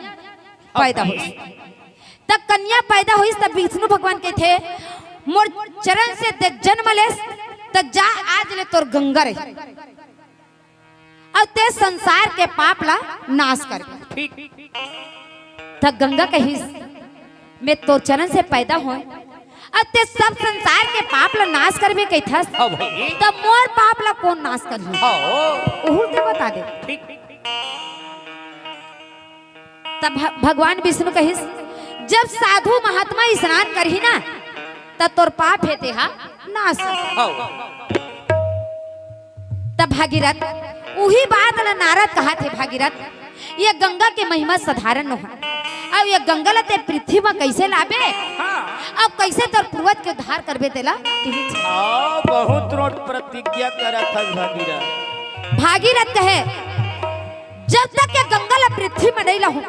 पैदा होइस। त कन्या पैदा होइस, त विष्णु भगवान कहिथे, "मोर चरण से ते जन्म लेस, त जा, आज ले तोर गंगा रही।" अउ ते संसार के पाप ला नाश कर। ठीक। त गंगा कहिस, "मैं तोर चरण से पैदा होय, अउ ते सब संसार के पाप ला नाश करबे कहिथस, हव भाई। त मोर पाप ला कोन नाश करही?" हव। ओहू ते बता दे। ठीक। तब भ-, भगवान विष्णु कहिस, "जब साधु महात्मा स्नान करही ना, त तोर पाप हे तेहा नाश होही।" हव। तब भागीरथ, उही बात ल नारद कहत हे, "भागीरथ, ये गंगा के महिमा साधारण नोहय। अब ये गंगा ल ते पृथ्वी म कइसे लाबे? हाँ। अब कइसे तोर पूर्वज के उद्धार करबे तेला?" हाँ, बहुत रोट प्रतिज्ञा करत हस भागीरथ। भागीरथ कहे, "जब तक ये गंगा ल पृथ्वी म नइ लाहूं,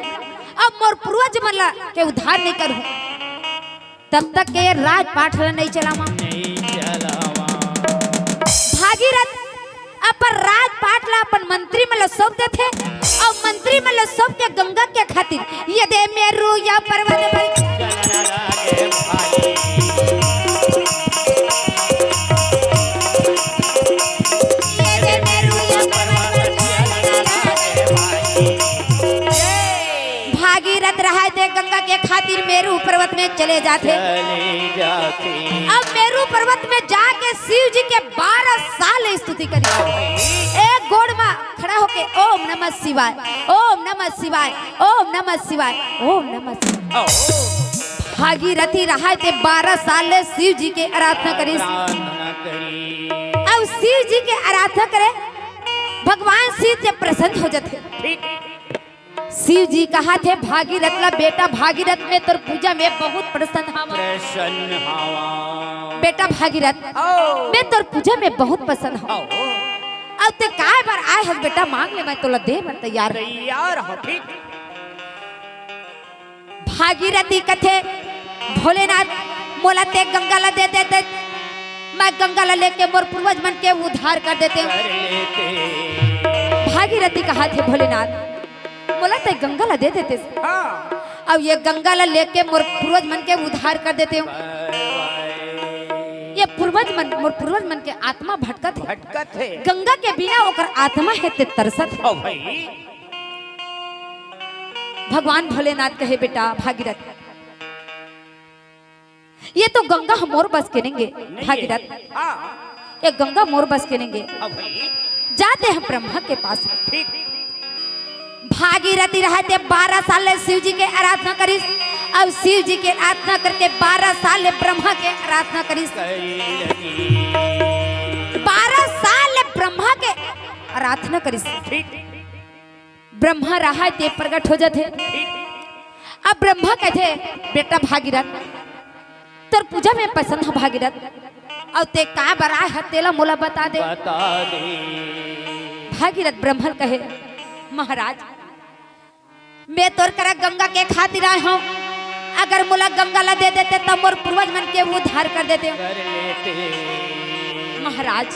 अब मोर पूर्वज मन ल के उद्धार नइ करहूं, तब तक के ये राजपाट ल नइ चलावां।" नइ चलावां। भागीरथ अपन राजपाट ला अपन मंत्री मन ल सौंप देथे, अउ मंत्री मन ल सौंप के गंगा के खातिर, "ये दे मेरू या पर्वत पर, चलना लागे भाई। ये दे मेरू या पर्वत पर, चलना लागे भाई।" भागीरथ रहय ते गंगा के खातिर मेरू पर्वत में चले जाथे। चले जाथे। अब मेरू पर्वत में जाके शिव जी के बारह साल स्तुति करिस। एक गोड़ मा खड़ा होके, "ओम नमः शिवाय, ओम नमः शिवाय, ओम नमः शिवाय, ओम नमः शिवाय।" ओ। भागीरथी रहय ते बारह साल ले शिव जी के आराधना करिस। आराधना करिस। अब शिव जी के आराधना करे, भगवान शिव से प्रसन्न हो जाथे। ठीक। शिव जी कहत हे भागीरथ ला, "बेटा भागीरथ, मैं तोर पूजा में बहुत प्रसन्न हवं।" प्रसन्न हवं। "बेटा भागीरथ, ओ। मैं तोर पूजा में बहुत प्रसन्न हवं। ओ। अब ते काय बर आए हस बेटा, मांग ले, मैं तोला दे बर तैयार हवं।" तैयार हवं, ठीक। भागीरथी कथे, "भोलेनाथ, मोला ते गंगा ला दे देते, मैं गंगा ला लेके मोर पूर्वज मन के उद्धार कर देते।" कर लेते। भागीरथी कहत हे, "भोलेनाथ, मोला ते गंगा ला दे देते। हाँ। अब ये गंगा ला लेके मोर पूर्वज मन के उद्धार कर देते हो। ये पूर्वज मन, मोर पूर्वज मन के आत्मा भटकत हे। भटकत हे। गंगा के बिना ओकर आत्मा हे ते तरसत हे।" ओ भाई। भगवान भोलेनाथ कहे, "बेटा भागीरथ, ये तो गंगा ह मोर बस के नइये, नहीं है। भागीरथ। हाँ। ये गंगा मोर बस के नइये। अब भाई। जाते हम ब्रह्मा के पास।" ठीक। भागीरथी रहत हे बारह साल ले शिव जी के आराधना करिस। अब शिव जी के आराधना करके बारह साल ले ब्रह्मा के आराधना करिस। करी लगी। बारह साल ले ब्रह्मा के आराधना करिस। ठीक। ब्रह्मा रहत हे ते प्रगट हो जाथे। ठीक। अब ब्रह्मा कथे, "बेटा भागीरथ, तोर पूजा में प्रसन्न हवं भागीरथ, अउ ते का बर आए हस तेला मोला बता दे।" बता दे। भागीरथ ब्रह्मा ल कहे, "महाराज, मैं तोर करा गंगा के खातिर आए हंव, अगर मोला गंगा ला दे देते त मोर पूर्वज मन के उद्धार कर देते।" कर लेते। महाराज,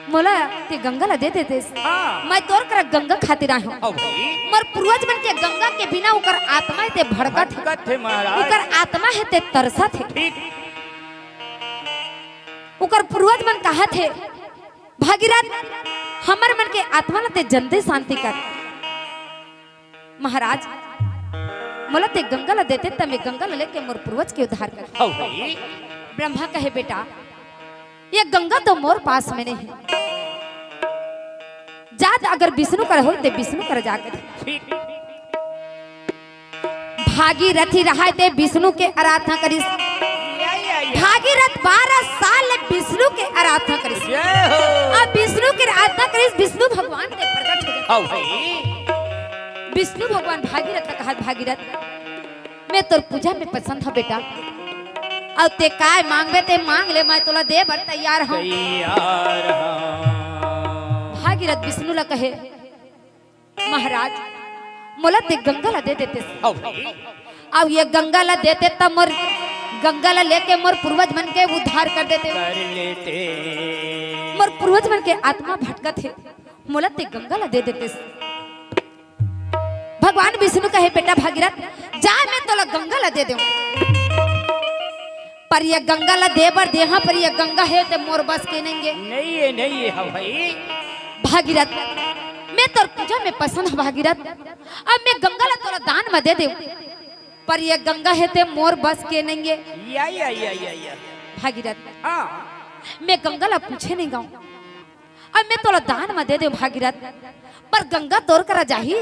मोला ते गंगा ला दे देतेस। हाँ। मैं तोर करा गंगा खातिर आए हंव। अउ भाई। मोर पूर्वज मन के गंगा के बिना ओकर आत्मा हे ते भड़कत हे। भड़कत हे महाराज। ओकर आत्मा हे ते तरसत हे। ठीक। ओकर पूर्वज मन कहत हे, "भागीरथ, हमर मन के आत्मा ला ते जल्दी शांति कर।" महाराज, मोला ते गंगा ला देते त मैं गंगा ला लेके मोर पूर्वज के उद्धार कर। हौ भाई। ब्रह्मा कहे, "बेटा, ये गंगा तो मोर पास में नहीं है। जात अगर विष्णु कर होय ते विष्णु कर जाकर।" ठीक। भागीरथी रहय ते विष्णु के आराधना करिस। या, या, या। भागीरथ बारह साल ले विष्णु के आराधना करिस। जय हो। अब विष्णु के आराधना करिस, विष्णु भगवान ते प्रकट हो गए। हौ भाई। विष्णु भगवान भागीरथ ला कहत, "भागीरथ, मैं तोर पूजा में पसंद हंव बेटा, अउ ते काय मांगबे ते मांग ले, मैं तोला दे बर तैयार हंव।" तैयार हंव। भागीरथ विष्णु ला कहे, "महाराज, मोला ते गंगा ला दे देते।" हौ भाई। अउ ये गंगा ला देते त मोर गंगा ला लेके मोर पूर्वज मन के उद्धार कर देते। कर लेते। मोर पूर्वज मन के आत्मा भटकत हे, मोला ते गंगा ला दे देते। भगवान विष्णु कहे, "बेटा भागीरथ, जा, मैं तोला गंगा ला दे देंव। पर ये गंगा ला दे बर देहा, पर ये गंगा हे ते मोर बस के नइये।" नइये, नइये, हौ भाई। भागीरथ, मैं तोर पूजा में पसंद हंव भागीरथ, अब मैं गंगा ला तोला दान में दे देंव, पर ये गंगा हे ते मोर बस के नइये। या, या, या, या, या। भागीरथ, हाँ। मैं गंगा ला पूछे नइ गंव, अब मैं तोला दान में दे देंव भागीरथ, पर गंगा तोर करा जाही,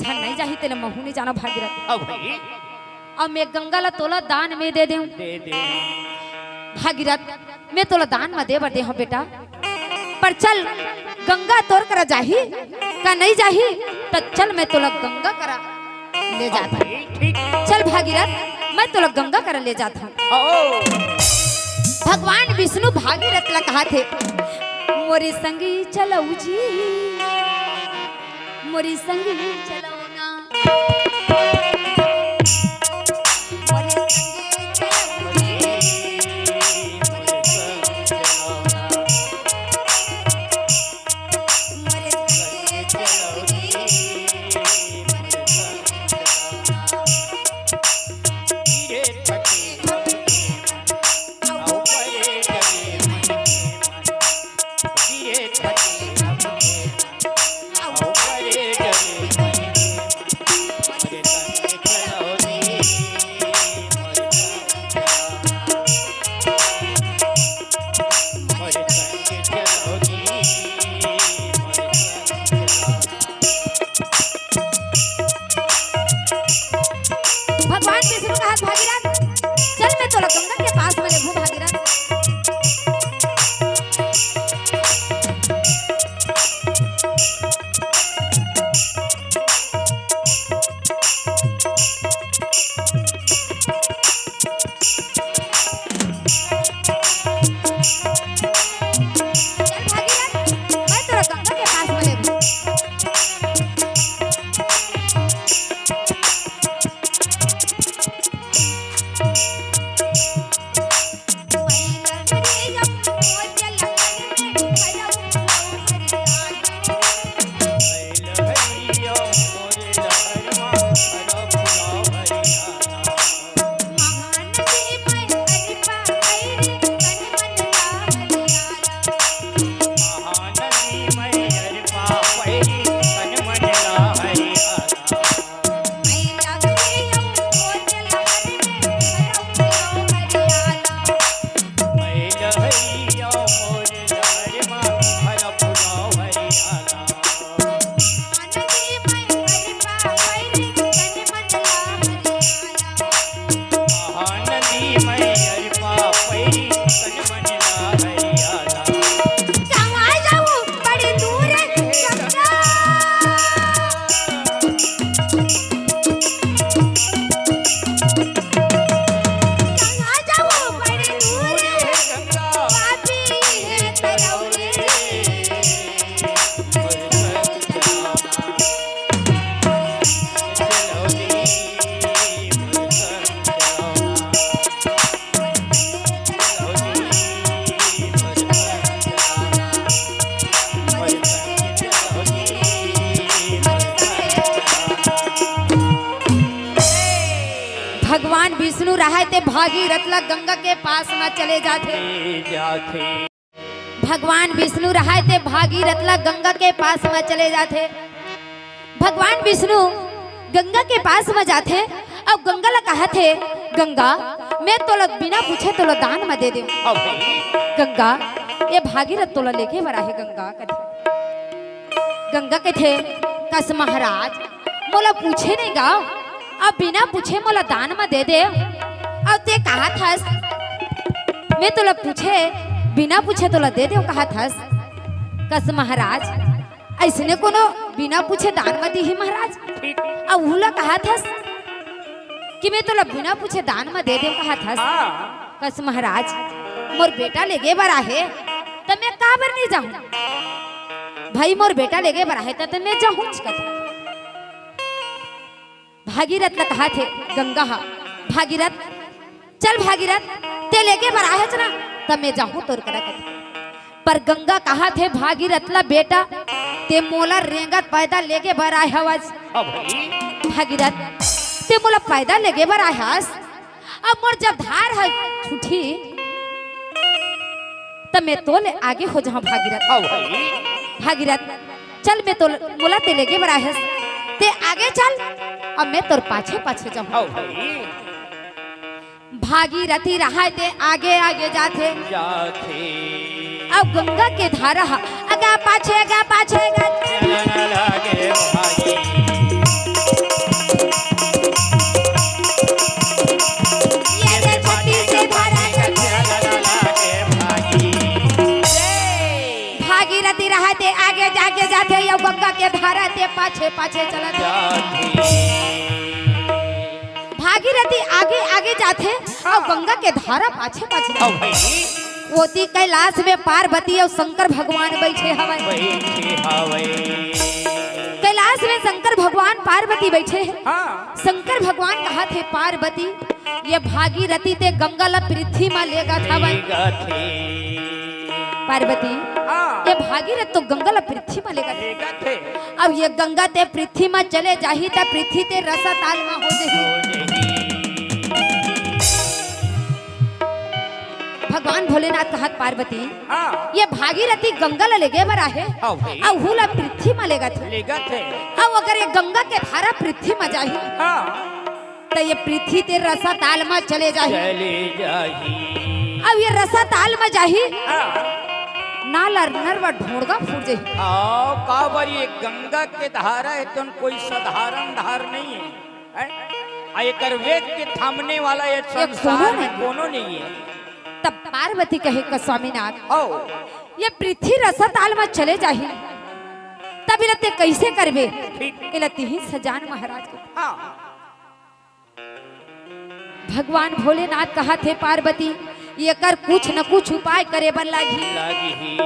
झन नइ जाही, तेला महूं नइ जानंव भागीरथ। हौ भाई। अब मैं गंगा ला तोला दान में दे देंव। दे दे। भागीरथ, मैं तोला दान में दे बर दे हंव बेटा, पर चल, गंगा तोर करा जाही का नइ जाही, त चल मैं तोला गंगा करा ले जात हंव। ठीक। चल भागीरथ, मैं तोला गंगा करा ले जात हंव। ओ। भगवान विष्णु भागीरथ ला कहत हे, "मोरे संगी चलव जी, मोरे संगी चलव ना।" भगवान विष्णु रहय ते भागीरथ ला गंगा के पास म चले जाथे। भगवान विष्णु रहय ते भागीरथ ला गंगा के पास म चले जाथे। भगवान विष्णु गंगा के पास म जाथे अउ गंगा ला कहत हे, "गंगा, मैं तोला बिना पूछे तोला दान म दे देंव। गंगा, ये भागीरथ तोला लेगे बर आहे गंगा," कथे। गंगा कथे, "कस महाराज, मोला पूछे नइ गा, अब बिना पूछे मोला दान म दे दे, अउ ते कहत हस, मैं तोला पूछे, बिना पूछे तोला दे देंव कहत हस। कस महाराज, अइसने कोनो बिना पूछे दान म दिही महाराज? ठीक। अउ उहू ला कहत हस कि मैं तोला बिना पूछे दान म दे देंव कहत हस। हाँ। कस महाराज, मोर बेटा लेगे बर आहे, त मैं काबर नइ जाहूं? भाई, मोर बेटा लेगे बर आहे, त, त मैं जाहूंच," कथे। भागीरथ ला कहत हे गंगा ह, "भागीरथ, चल भागीरथ, ते लेगे बर आहे च ना, त मैं जाहूं तोर करा," कथे। पर गंगा कहत हे भागीरथ ला, "बेटा, ते मोला रेंगत पैदल लेगे बर आए हवस। हाँ भाई। भागीरथ, ते मोला पैदल लेगे बर आए हस, अब मोर जब धार ह छूटही, त मैं तोले आगे हो जाहूं भागीरथ। हाँ भाई। भागीरथ, चल, मैं तोल-, मोला ते लेगे बर आए हस, ते आगे चल, अब मैं तोर पाछे पाछे जाहूं।" हाँ भाई। भागीरथी रहय ते आगे आगे जाथे। जाथे। अब गंगा के धारा ह आगे पाछे, आगे पाछे, आगे चलना लागे भाई। ये दे छोटी सी धारा। चलना लागे भाई। भागीरथी रहय ते आगे जाके जाथे, अउ गंगा के धारा ते पाछे पाछे चलत हे। जाथे। भागीरथी आगे आगे जाथे अउ गंगा के धारा पाछे पाछे। हाँ भाई। ओती कैलाश में पार्वती अउ शंकर भगवान बइठे हवय। बइठे हवय। कैलाश में शंकर भगवान पार्वती बइठे हे। हाँ। शंकर भगवान कहत हे, "पार्वती, ये भागीरथी ते गंगा ला पृथ्वी म लेगत हवय।" लेगत हे। पार्वती, हाँ। ये भागीरथ तो गंगा ला पृथ्वी म लेगत हे। लेगत हे। अब ये गंगा ते पृथ्वी म चले जाही त पृथ्वी ते रसाताल म हो जाही। हो जाही। भगवान भोलेनाथ कहत, "पार्वती, हाँ। ये भागीरथी गंगा ला लेगे बर आहे, हाँ भाई। अउ उहू ला पृथ्वी म लेगत हे। लेगत हे। अउ अगर ये गंगा के धारा पृथ्वी म जाही, हाँ। त ये पृथ्वी ते रसाताल म चले जाही। चले जाही। अब ये रसाताल म जाही, हाँ। नाला नरवा ढोड़गा फूट जाही।" आओ, काबर ये गंगा के धारा हे, तेन कोई साधारण धार नइ हे, हैं? आ एकर वेग के थामने वाला ये ये संसार कोनो में नइ हे। कोनो नइ हे। तब पार्वती कहे का, "स्वामीनाथ, आओ। ये पृथ्वी रसाताल म चले जाही, तब एला ते कइसे करबे?" ठीक। एला तिही सजान महाराज को। हाँ। भगवान भोलेनाथ कहत हे, "पार्वती, एकर कुछ न कुछ उपाय करे बर लागही।" लागही।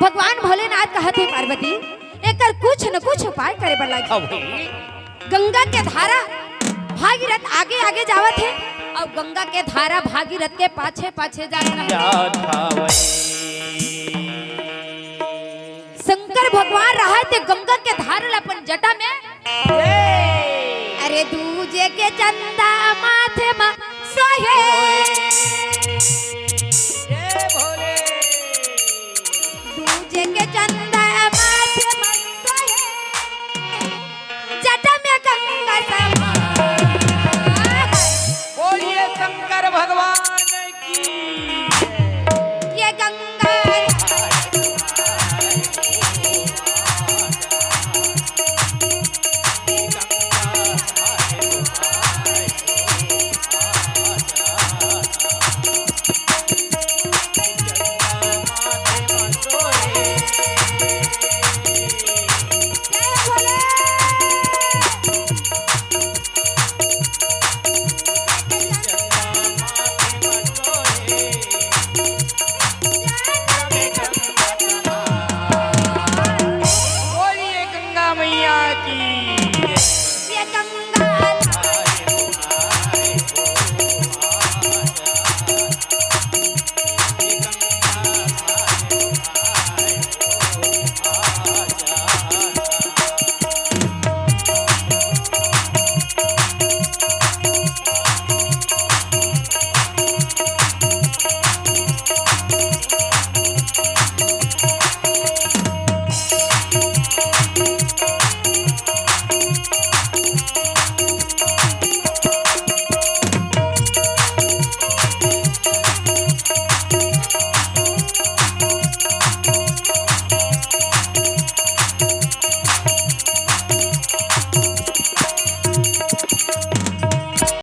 भगवान भोलेनाथ कहत हे, "पार्वती, एकर कुछ न कुछ उपाय करे बर लागही।" हाँ भाई। गंगा के धारा भागीरथ आगे आगे जावत हे अउ गंगा के धारा भागीरथ के पाछे पाछे जात हे। जात हवय। शंकर भगवान रहय ते गंगा के धार ल अपन जटा में। अरे दूजे के चंदा माथे म सोहे।